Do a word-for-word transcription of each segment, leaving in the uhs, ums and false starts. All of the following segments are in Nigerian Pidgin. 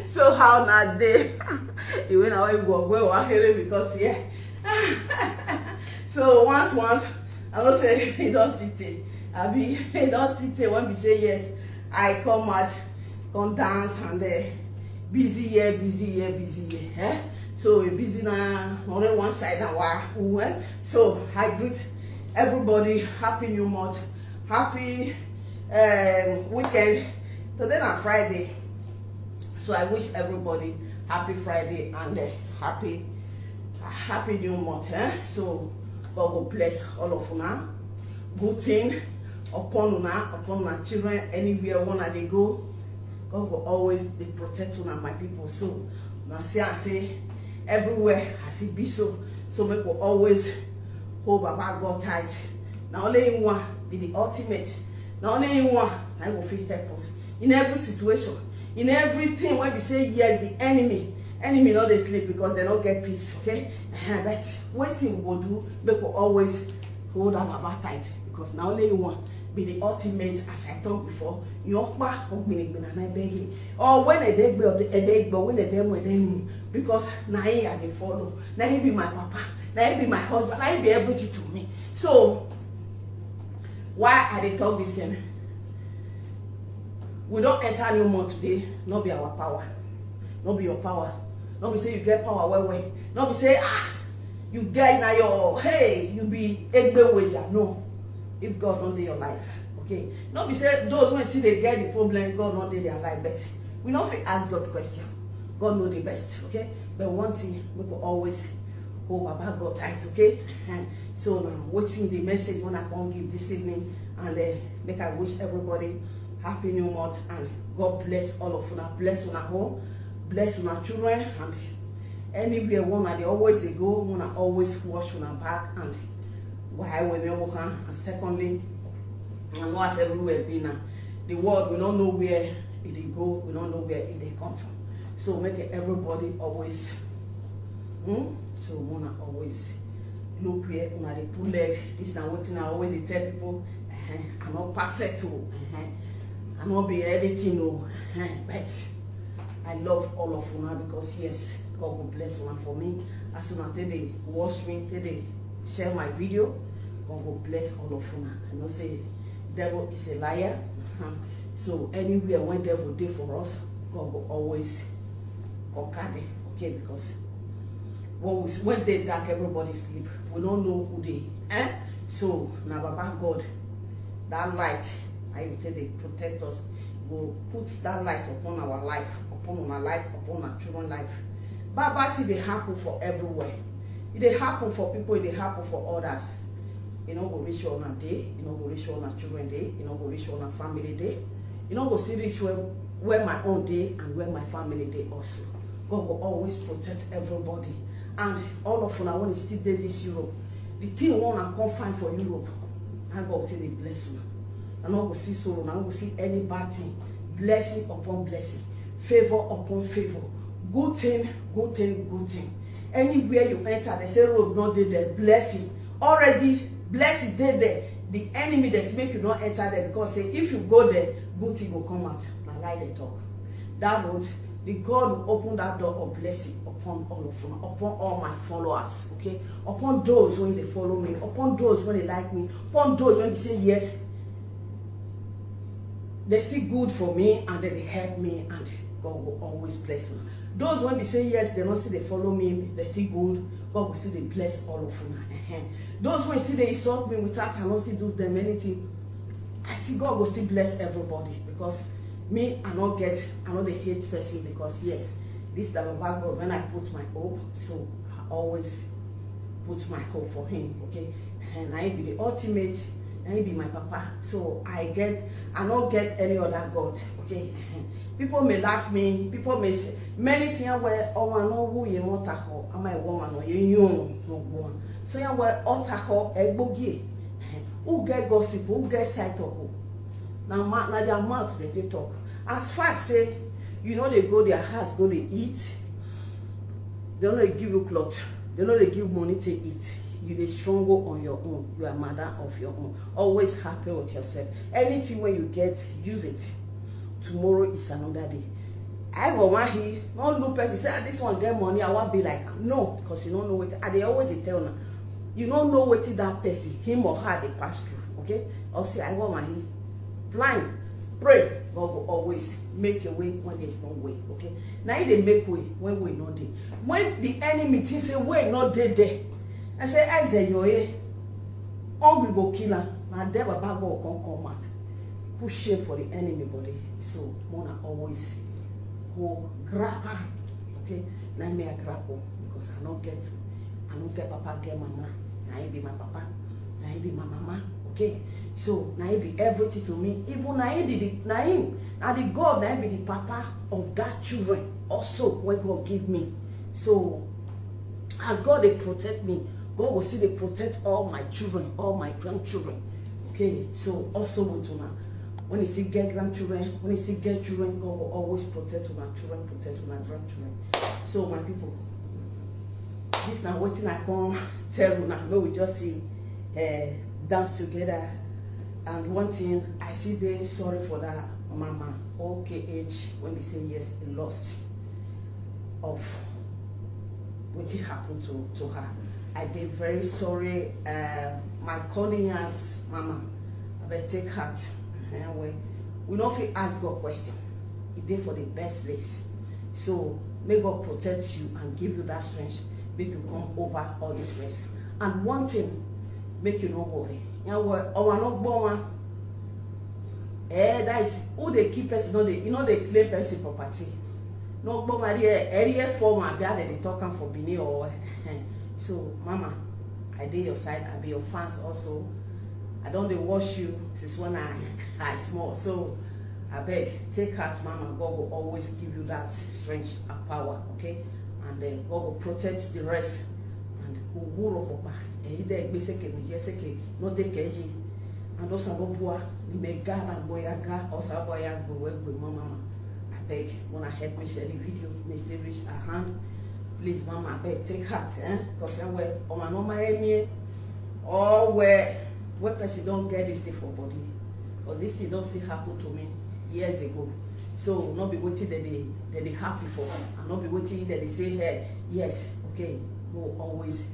So how na dey? Iwe na why go go wa here because yeah. So once once I know say e don still tey. Abi e don still tey when be say yes, I come out, come dance and uh, busy here, busy here, busy here. Eh? So e busy na only one side na wa. Eh? So I greet everybody, happy new month, happy um, weekend. Today na Friday, so I wish everybody happy Friday and uh, happy happy new month. Eh? So God will bless all of una. Good thing upon una, upon my children, anywhere wanna they go. God will always they protect una, my people. So now see I say everywhere I see be so. So make we always hold Baba God tight. Now only in one be the ultimate. Now only in one I will feel help us in every situation, in everything. When we say yes, the enemy, enemy not they sleep because they don't get peace. Okay, but waiting we go do make we always hold our Baba tight because now only in one be the ultimate. As I talk before, your pa ogbinigbina na begging or when a day go a day go when a day when they because na him I dey follow, na him be my papa, na him be my husband, na him be everything to me. So why I dey talk this thing? We don enter new month today, no be our power, no be your power, no be say you get power well well, no be say ah you get na your hey you be egbe wager. No, if God no dey your life, okay, no be say those wey still dey get the problem God no dey their life, but we no fit ask God question. God know the best, okay, but one thing we go always hold Baba God tight, okay. And so now wetin the message when I come give this evening and uh, make I wish everybody happy new month and God bless all of una, bless una home, bless una children and anywhere wanna they always they go wanna always wash una back and why we may walk and secondly and know as everywhere be now the world we don't know where it dey go, we don't know where it dey come from. So make it everybody always hmm? So wanna always look where una dey pull leg. This na wetin I always dey tell people. Eh, I no perfect o. Eh, I no be anything o. Eh, but I love all of una because yes, God go bless una for me. As una take dey watch me, take dey share my video, God go bless all of una. I know say devil is a liar. So anywhere when devil dey for us, God go always conquer them. Okay, because when we when they dark, everybody sleep. We don't know who they eh. So now Baba God, that light, I will tell they protect us. Go put that light upon our life, upon our life, upon our children life. Baba thing dey happen for everywhere. It dey happen for people, it dey happen for others. E no go reach on a day, e no go reach on a children day, e no go reach on a family day. E no go see reach where where my own day and where my family day also. God will always protect everybody. And all of una when still dey this Europe, the thing one I come find for Europe, and God will take the bless una. I no go see sorrow, I no go see any bad thing. Blessing upon blessing, favor upon favor, good thing, good thing, good thing. Anywhere you enter, they say road not dey there. Blessing already, blessing dey there. The enemy that's make you not enter there because say if you go there, good thing will come out. Na lie they talk. That road, the God will open that door of blessing upon all of you, upon all my followers, okay, upon those when they follow me, upon those when they like me, upon those when they say yes, they see good for me and then they help me and God will always bless me. Those when they say yes, they don't see they follow me, they see good, God will see they bless all of them. Those when see they insult me without I don't see do them anything. I see God will still bless everybody because me I not get I not the hate person because yes, this the Baba God when I put my hope, so I always put my hope for him, okay? And I be the ultimate, I be my papa. So I get I not get any other God, okay? People may laugh me, people may say many things where oh I know who you want to call, am I woman or you young no one. So yeah where all tackle egbogie. Who get gossip, who get side talk? Now na their mouth they dey talk. As far as say you know they go their house go they eat, they no dey give you cloth, they no dey give money to eat. You dey struggle on your own, you are madam of your own. Always happy with yourself. Anything when you get, use it. Tomorrow is another day. I go want he no look person say, "Ah, this one get money, I want be like." No, because you don't know what I they always dey tell now. You don't know what that person, him or her, they pass through. Okay, or say, "I go want he blind." Pray, God will always make a way when there's no way. Okay, now he dey make way when way no dey. When the enemy think say way no dey there, I say, "Eze yoye, hungry go kill am." Na there Baba God come come out, put shame for the enemy body. So Mona always go grab am. Okay, na me I grab am because I no get, I no get papa, get mama. Na him be my papa, na him be my mama. Okay, so na him be everything to me. Even na him be the, na him, na the God, na him be the papa of that children also when God give me. So as God dey protect me, God will still dey protect all my children, all my grandchildren. Okay, so also with una, when you still get grandchildren, when you still get children, God will always protect una children, protect una grandchildren. So my people, this na wetin I come tell una. Make we just see uh, dance together. And one thing, I still dey sorry for that mama, O K H, when they say yes, lost of wetin happen to to her. I dey very sorry. Uh, my condolences, mama. Abeg take heart. Eh, well, we no fit ask God question. E dey for the best place. So may God protect you and give you that strength. Make you come over all this stress. And one thing, make you no worry. Yan wọ ọmọ no gbọ́ wọn. Eh, that is who dey keep person, no dey, you know, dey claim person property. No gbọ́ wọn rí ẹ, ẹ rí ẹ fọ́ wọn àbí àdé dey talk am for Benin or eh. So mama, I dey your side, I be your fans also. I don dey watch you since when I I small. So abeg take heart, mama. God go always give you that strength and power, okay? And uh, God go protect the rest. And owó rọ̀bọ̀pá ẹ̀yin dẹ́ gbé sékè mi yẹ sékè ló dé kẹ́yì. And also no bua ni me ga na boya ga also boya go we go mama. Abeg wanna help me share the video, may still reach her hand. Please, mama, abeg take heart, eh? Because eh, well, on my mama, eh, me, oh, where where person don't get this thing for body, because this thing don't still happen to me years ago. So not be waiting that they that they happy for, and not be waiting that they say, "Hey, yes, okay." We will always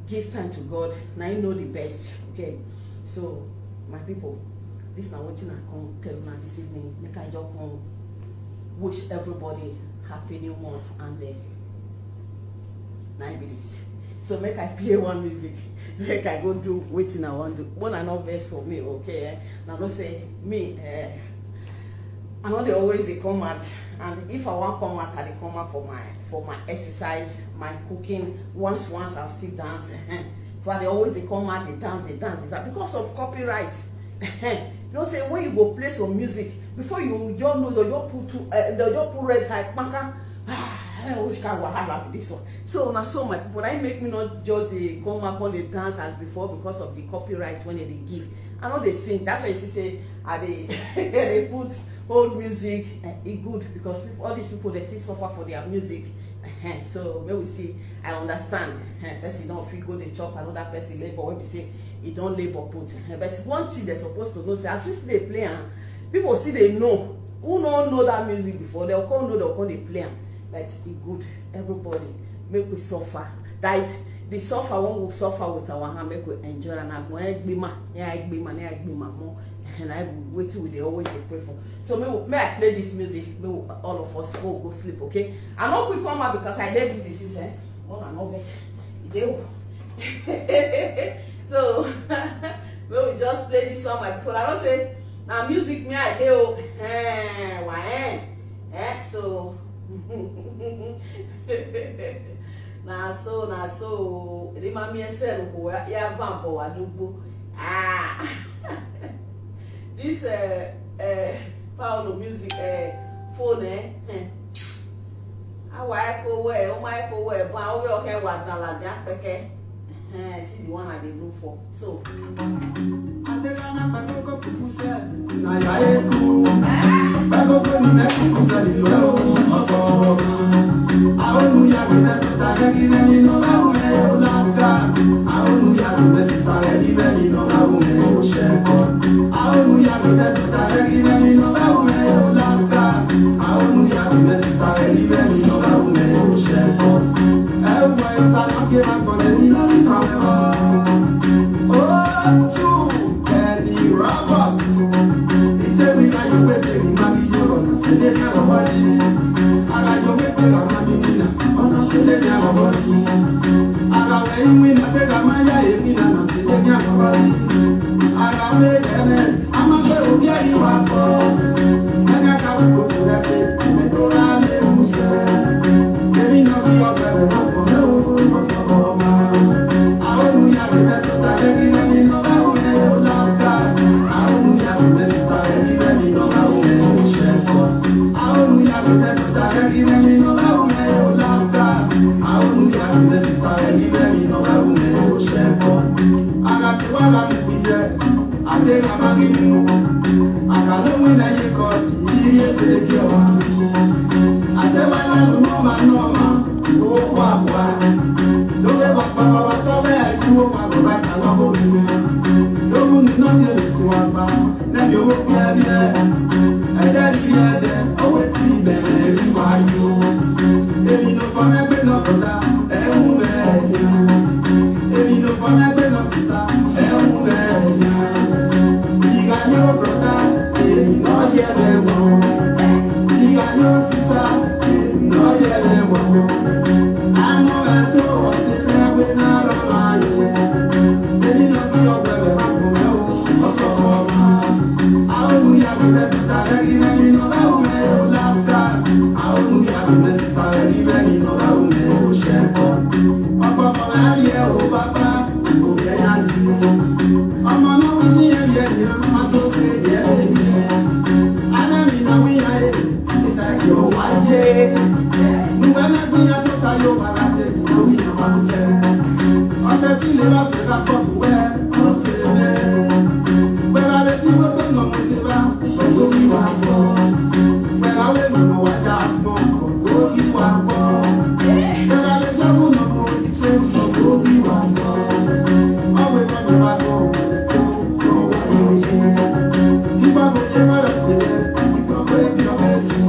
give time to God. Now you know the best, okay? So my people, this na wetin I come tell una this evening. Make I just come wish everybody happy new month and uh, na im be this. So make I play one music. Make I go do wetin I wan do. When I no vex for me, okay? Eh? Now no say me. Eh, I no dey always dey come out, and if I wan come out, I dey come out for my for my exercise, my cooking. Once once I still dance. Eh. But I dey always dey come out, dey dance, dey dance. Is that because of copyright? You know say when you go play some music, before you just know, you just put two, uh, you just put red eye, kpaka. Ah, eh, which kind wahala be this one? So na so my people, that make me not just dey come out come dey dance as before because of the copyright when they dey give. I no dey sing. That's why you see say I dey dey put old music. Eh, e good because people, all these people they still suffer for their music. Eh, so may we see. I understand. Eh, person don't feel go dey chop another person labor when they say e don labor put. Eh, but one thing they supposed to know say as we still dey play am, people still dey know. Who no know that music before, they'll come know, they'll come dey play am. But e good, everybody, make we suffer. That is the suffer one will suffer with our hand, make we enjoy and I go eh, gbima, yeah, gbima, yeah, gbima more. And I wait till we dey always dey pray for. So may, we- may I play this music, may we, all of us go go sleep, okay? I no quick come out because I dey busy, sis, eh? One and all this. E dey o. So may we just play this one, my people. I don say na music me I dey o. Eh, wa eh. Eh, so na so na so o. Rima mi ese ruko ya van bo wa dugbo. Ah. This uh, uh, Paulo music uh, phone eh. Hmm. Awa eko we, o ma eko we, ba o yo ke wa dan la dan peke. Eh, see the one I dey look for. So. Ẹni bẹ́ẹ̀ mi lọ́ba òun ẹ̀ ló ṣe kọ́. Ẹ wọ ìsàlọ́kẹ́ máa kọ́ lẹ́ni lọ́dún kan mẹ́wàá. Ó tún ẹni Robert. Ìtẹ́wé ayé pépé ni máa fi yọ̀rọ̀ náà sílé ní àlọ́wọ́ yìí. Ara jọ pépé làwọn mi nìyà, ọ̀nà sílé ní àlọ́wọ́ yìí. Ara wẹ̀ ìwé náà tẹ́ka máa yá èmi náà sílé ní àlọ́wọ́ yìí. Ara wẹ̀ lẹ́lẹ́, a máa fẹ́ òbí ẹ̀rí wa kọ́. Ẹ̀ka ká wípé kò rẹ̀ fẹ́, ìmẹ̀tọ́ra lè mú sẹ́. Èmi náà fi ọbẹ̀ rẹ̀ wọ́pọ̀ mẹ́wọ́ fún ọkọ̀ ọmọ. Àwọn olùyàwó rẹ̀ tó ta lẹ́yìn lẹ́yìn náà bá wọlé ó lásà. Àwọn olùyàwó rẹ̀ sísá lẹ́yìn lẹ́yìn náà bá wọlé ó ṣẹ̀kọ́. Àwọn olùyàwó rẹ̀ tó ta lẹ́yìn lẹ́yìn náà bá wọlé ó lásà. Àwọn olùyàwó rẹ̀ sísá lẹ́yìn lẹ́yìn náà bá wọlé ó ṣẹ̀kọ́. Ara ti wá láti fi jẹ, àti ra máa rí mu. Àkàlẹ́ wí lẹ́yìn kan tì í yé pèké wa. Àtẹ̀wá lẹ́nu nọ́ọ̀mà nọ́ọ̀mà, owó wà wá. Lórí wa pa wa sọ́bẹ̀ ẹ̀jú ó pa bàbá kan lọ́wọ́ mi. Lóhun ni náà ti lè sùn wa pa, lẹ́bi owó kí ẹ rí ẹ. Ẹ̀jẹ̀ rí ẹ dẹ, owó ti bẹ̀rẹ̀ rí wa yó. Èmi ló kọ́ mẹ́gbẹ́ náà kọ́dá, ẹ̀ ń wẹ̀ ẹ̀ yá. Èmi ló kọ́ mẹ́gbẹ́ náà sísá, ẹ̀ ń wẹ̀ ẹ̀ yá. Ìyá yóò brọ̀dá, èmi náà yẹ bẹ̀ wọ̀. Ìyá yóò sísá, èmi náà yẹ bẹ̀ wọ̀. Àmọ́ ẹ tó wọ́n sí lẹ́wé náà lọ́la yìí. Èmi náà kí ọgbẹ́ bẹ̀ máa kún mẹ́ o, ọkọ̀ ọmọ. Hallelujah, we represent the very many no that we may last time. Hallelujah, we represent the very many no that we may share. Ọkọ̀ ọmọ láyé ẹ̀ o bàbá, kò fẹ́ yá ni. Ọmọ náà wí sí ẹ̀rí ẹ̀rí, ọmọ tó fẹ́ yẹ ẹ̀rí. Anẹ́mi náà wí yá ẹ̀, ìṣàkì ò wáyé. Nùgbẹ́ náà gbìyànjú tó ta yóò wà láti ẹ̀rí náà wí yá wá ń sẹ́. Ọ̀sẹ̀ tí ilé bá fẹ́ bá pọ̀ fún ẹ, ó ṣe bẹ́ẹ̀. Gbẹ̀rẹ̀ lè tí wọ́n tó nà mọ́ sí bá, ọ̀gbọ́n mi wà pọ̀. Gbẹ̀rẹ̀ lè mọ̀ wá dá pọ̀, ọ̀gbọ́n mi wà pọ̀. Gbẹ̀rẹ̀ lè jẹ́ kó nà mọ́ sí pé, ọ̀gbọ́n mi wà pọ̀. Ọ̀gbẹ́ kan mi wà pọ̀, ọ̀gbọ́n mi wà pọ̀. Nígbà tó yẹ bá rẹ̀ sílẹ̀, ìgbà tó yẹ bí ọbẹ̀ sí.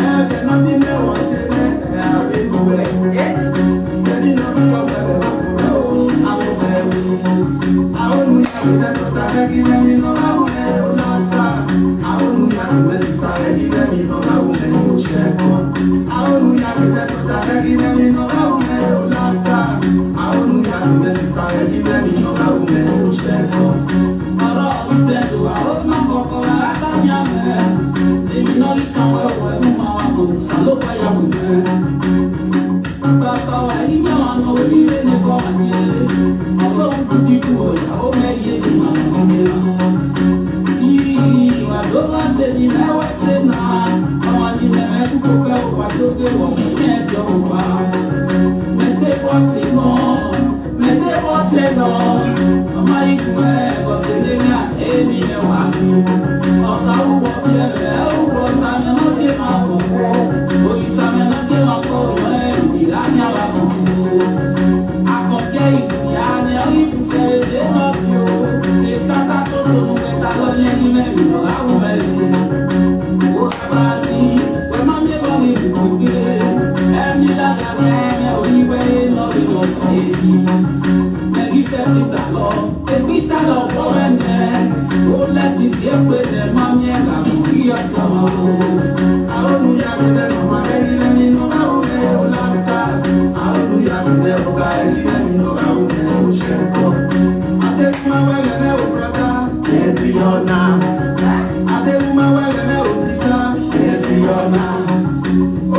Ẹ̀ẹ́dẹ̀ náà bí mẹ́wàá ṣe lẹ́, ẹ̀ àbí ìlú ẹ̀. Ẹ̀ẹ́dẹ̀ náà bí ọbẹ̀ rẹ̀ bá kú rẹ̀ o, àwọn ọmọ ẹ̀ wò. Àwọn olùyàwó rẹ̀ tó ta lẹ́kí lẹ́kí náà bá wọlé ó lásà. Àwọn olùyàwó rẹ̀ sísá lẹ́kí lẹ́kí náà bá wọlé ó ṣẹ́kọ̀ọ́. Àwọn olùyàwó rẹ̀ tó ta lẹ́kí lẹ́kí náà bá wọlé ó lásà. Àwọn olùyàwó rẹ̀ sísá lẹ́kí lẹ́kí náà bá wọlé ó ṣẹ́kọ̀ọ́. Ọ̀rọ̀ ìtẹ̀lù àwọn ọmọ kọ̀ọ̀kan alábàáyá mẹ́. Èmi náà yí káwé ọ̀wọ́ ẹ̀mú máa wà kò sálópa yà wò mẹ́. Bàbá wa yí máa wà ní orílẹ̀ ní kọ́ àyè. Ọ̀sọ́ òkú dídú ọ̀yà ó mẹ́yẹ ní màá kọ́ mi lọ. Ìwà ló bá ṣe ní mẹ́wàá ṣe náà. Ọmọ ní mẹ́rẹ́ kúkú fẹ́ wà lókè wọ̀ fún ẹ̀jọ̀ wà. Mẹ́tẹ́ bọ́ sí mọ́. Mete botelo, mama ikwe, boselenya, eni ewa. Ọ̀tá wúwo bí ẹ̀rẹ̀, wúwo sani, wọ́n dé máa bọ̀ wọ́. Òyì sani, wọ́n dé máa bọ̀ wọ́, ẹ̀rù ìlà ní àbá kò kú. Àkànkẹ́ ìkùnyà ni ọ̀rí kùsẹ̀ èdè máa sí o. Ètàtà tó tó ń bẹ̀ta lọ́yẹ́ ní mẹ́rin, ọ̀rá wù mẹ́rin. Ó bá sí, wẹ́ má mi kọ́ ní ìdìbò gbé. Ẹni dáadáa wẹ́, ẹni orí wẹ́, lọ́rí lọ́kọ̀ èyí. Mẹ́rin sẹ́tì tà lọ, èmi tà lọ bọ́ ẹ̀nẹ́. Ó lẹ́tì sí èpè lẹ̀ máa ń yẹ kà kú kí ọ̀sán wọn o. Àwọn olùyàwó lẹ́nu ọmọ rẹ̀ nílẹ̀ nínú báwo lẹ́ o lásà. Àwọn olùyàwó lẹ́ o bá ẹ̀rí lẹ́nu nínú báwo lẹ́ o ṣe ń bọ̀. Adékúnmáwá lẹ́lẹ́ o brọ́dá, ẹ̀bí ọ̀nà. Adékúnmáwá lẹ́lẹ́ o sísá, ẹ̀bí ọ̀nà.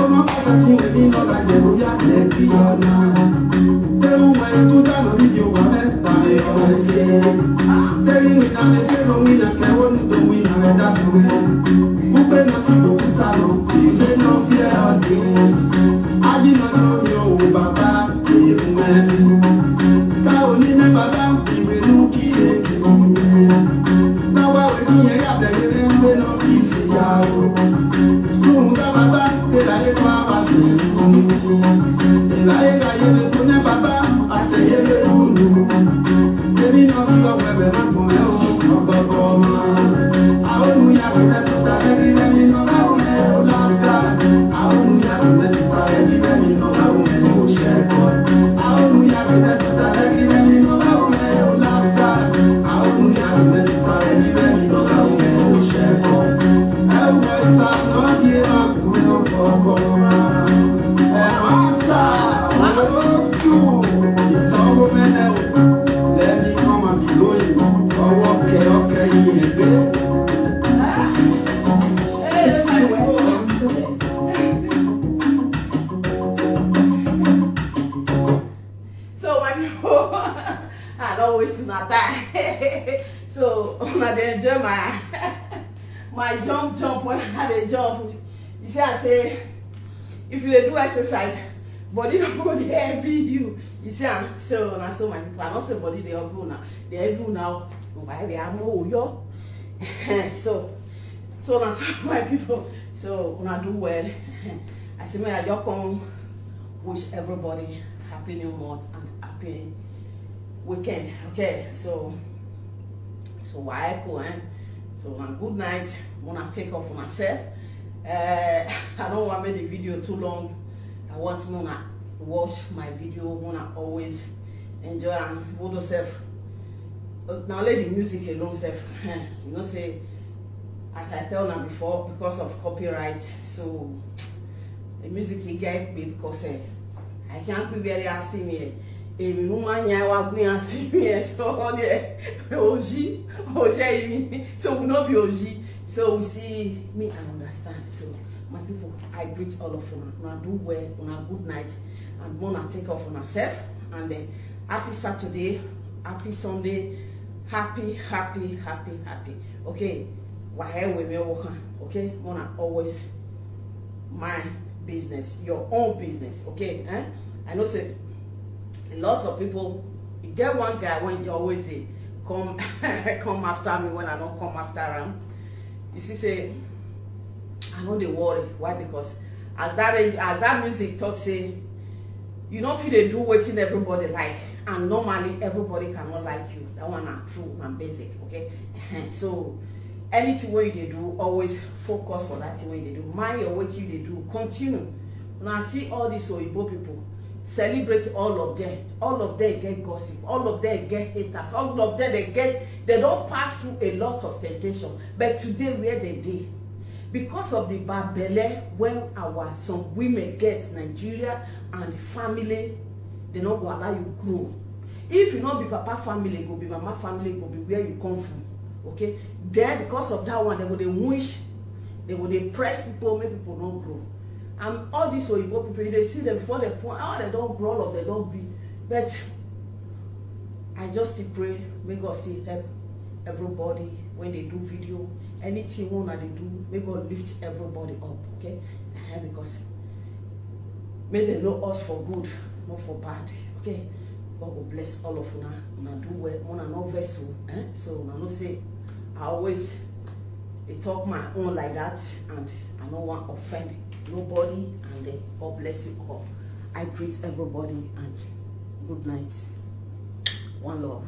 Ọmọ pàtàkì èmi náà bá jẹ̀ bóyá ẹ̀bí ọ̀nà. Ewu wẹ̀ ikú dànù níbi òwò rẹ̀ tàbí ọ̀rọ̀ ẹ̀sẹ̀. Tẹ́lí mi náà lè fẹ́ lọ wí náà kẹ́wọ́ ní tó wí náà rẹ̀ dàbí rẹ̀. Wípé náà fi òkúta lọ, ìgbé náà fi ẹ̀ ọ́ dé. Ají náà yóò yọ òun bàbá èèkù ẹ̀. Ká ò ní ní bàbá ìwé nú kí èèkù ẹ̀. Báwa rẹ̀ ní ẹ̀yà bẹ̀rẹ̀ rẹ̀ ń gbé náà fi ṣèyá o. Lóhun tá bàbá, ìlàyé tó a bá sì ń fún. Ìlàyé láyé lè fún ní bàbá, àtẹ̀yẹ lè fún un. Èmi náà fi ọgbẹ́ bẹ̀ máa gbọ̀n ẹ́ o, ọgbọ̀gbọ̀ ọmọ. Àwọn olùyàwó rẹ̀ tó ta lẹ́rí lẹ́rí náà láwọn ẹ̀ ó lásà. Àwọn Ọkọ máa ẹ máa ta olóòtú ìtọ́wò mẹ́lẹ̀ o. Lẹ́ni kan máa bì lóyìn, ọwọ́ kẹ ọkẹ yìí lè gbé. So my people, I don't waste my time. So una dey enjoy my my jump jump when I dey jump. You see, I say if you dey do exercise, body no go dey heavy you. You see am? So na so my people, I no say body dey heavy una, dey heavy una o. Why dey am o yo? So so na so my people, so una do well. I say make I just come wish everybody happy new month and happy weekend. Okay, so so why echo, eh? So na good night. Una take off una self. Uh, I don't want make the video too long. I want una watch my video. Una always enjoy and hold yourself. Na only the music alone sef. You know say, as I tell una before, because of copyright, so the music e get me because eh, I can't be very asking me. Èmi mo máa ń yan wa gbé yan sí mi ẹ̀ sọ ọ́ ní ẹ̀ òjì òjì èmi, so we no be òjì, so we see me, I understand. So my people, I greet all of una. Una do well, una good night, and una take off una self. And uh, happy Saturday, happy Sunday, happy, happy, happy, happy. Okay, whatever we may work on. Okay, una always mind business, your own business. Okay, eh? I know say lots of people. E get one guy wey dey always dey come come after me when I no come after am. You see say I no dey worry. Why? Because as that as that music talk say, you no fit dey do wetin everybody like, and normally everybody cannot like you. That one na true and basic. Okay, so anything wey you dey do, always focus for that thing wey you dey do. Mind your wetin you dey do, continue. Una see all these oyibo people, celebrate all of them. All of them get gossip, all of them get haters, all of them dey get, they don pass through a lot of temptation, but today where they dey, because of the bad belle wey our some women get, Nigeria and the family, they no go allow you grow. If you no be papa family, go be mama family, go be where you come from. Okay, then because of that one, they go dey wish, they go dey press people, make people no grow. And all these oyibo people, you dey see them before they point, how they don grow, all of them don be. But I just still pray, make God still help everybody when they do video, anything wey una dey do, make God lift everybody up. Okay, eh, because make dem know us for good, not for bad. Okay, God go bless all of una. Una do well, una no vex o. Eh? So una know say I always dey talk my own like that, and I no wan offend nobody. And uh, God bless you all. I greet everybody and good night. One love.